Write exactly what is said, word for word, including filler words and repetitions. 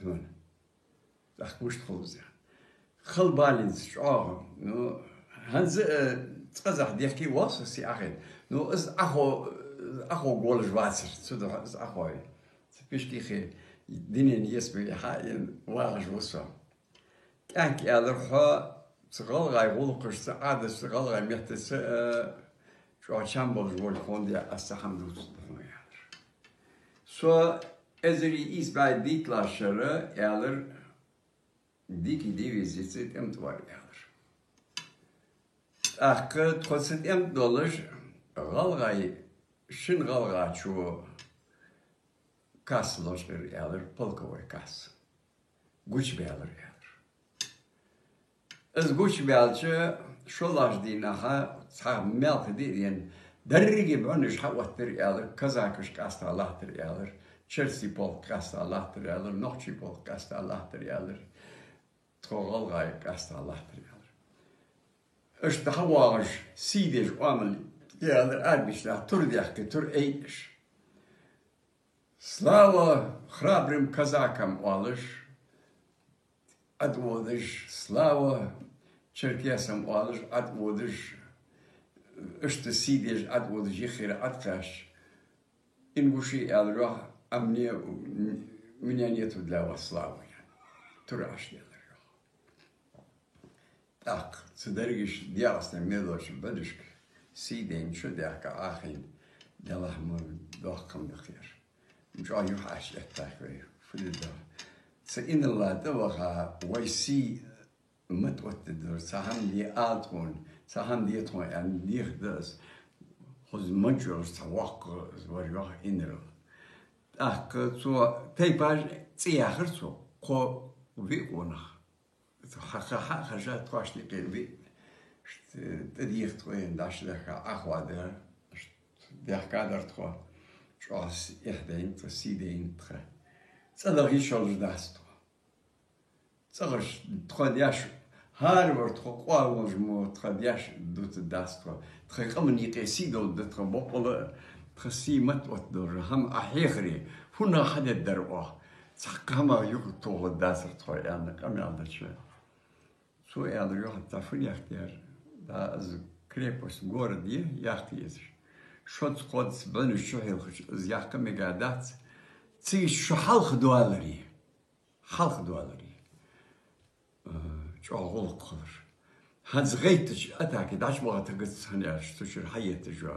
хьона. ТӀаккха мишта хул из? Хала балийца чӀоагӀа. Ну, хӀанз а, э, цкъаза дехке воал со сий Ӏохайна. Ну, из Ӏохо-, Ӏохо волаш вацар, цудухьа из Ӏохой. Цу пиштихе динен есбе хьаена вагӀаш ва со. КӀаьнк, аьлар, хьо цу гӀалгӀай гӀулакхашца, Ӏадаташца, гӀалгӀай меттаца, э, чӀоагӀа чам болаш волга хьона де, аз цхьа хӀама дувцаргда хьона, аьлар. Со эзар ийс бӀаь дийтталагӀча шера, аьлар, дикий дивизеца тӀем тӀа вар, аьлар. ТӀаккха тхо цу тӀем тӀа долаш, гӀалгӀай, шин гӀалгӀачо касса лочкъаяр, аьлар, полковой касса. Гучабаьлар, аьлар. Из гучабаьлча, шоллагӀча дийнахьа цхьа маьлха ди а даьнна, деррига бӀунаш хьаоттар, аьлар, казакаш къаьста латтар, аьлар, черсий полк къаьста латтар, аьлар, нохчий полк къаьста латтар, аьлар, тхо гӀалгӀай къаьста латтар, аьлар. Иштта хьавоагӀаш, сий деш, оамал, аьлар, арбиш нах тур даьккха, тур айдеш. «Слава храбрым казакам», оалаш, Ӏододаш, «Слава черкесам», оалаш, Ӏододаш, иштта сий деш, Ӏододаш, юххера Ӏокхаьчача, «Ингуши», аьлар, йоах, «а мне, у меня нету для вас славы». Тур Ӏоделар, йоах. ТӀаккха цу дерригаш дегӀаста мелоча бадашка сий дайна, чу даьхка Ӏохайна, Далла ма доккха хӀама да-кх ер. ЧӀоагӀа юхьӀаьржа эттача вай фу де деза? Цу инарла тӀаваха, вай сий ма тӀаоттадергда, цхьа хӀама де ала тхона, цхьа хӀама де тхона аьнна, деха деза. Хоза мачча йолаш цхьа воккха из вар, йоах, инарал. ТӀаккха цо тайпаш цӀи яхар цо, кхо-виъ къонах. Хьа-, хьа-, хьа-, хьажа тхоашта юкъера виъ, ш-, тӀадийха тхо аьнна, дӀачудаьхка Ӏохоадаьр, ш-, даьхкадар тхо, чӀоагӀа с-, эхь дайнад тха, сий дайнад тха. ЦӀадаха йиш йолаш дац тхо. ЦӀагӀарча тхо деш, хӀаравар тхо къоабалволаш мо, тха деш дутаргдац тхо. Тха къаман юкъе сий долаш да тха боккъала, тха сий ма тӀаоттадергда, хӀама Ӏа хьехаре, фуннагӀа хьадергдар оаха. Цхьаккха хӀамах юхатохаргдацар тхо, аьнна, къамаьл дича. Цо аьлар, йоах, цхьа фу яхтар, да, из крепость, город я, яккха езаш. Шозза-кхозза бӀунаш чухьилхача, из яккха мегаргдац. Цига шо хьалхадоаларе, хьалхадоаларе, э, чӀоагӀа гӀулакх хилар. ХӀанз гӀайттача атаке дӀачубахийтаргдац хьона, аьлча, цу чура хьаетташ ва.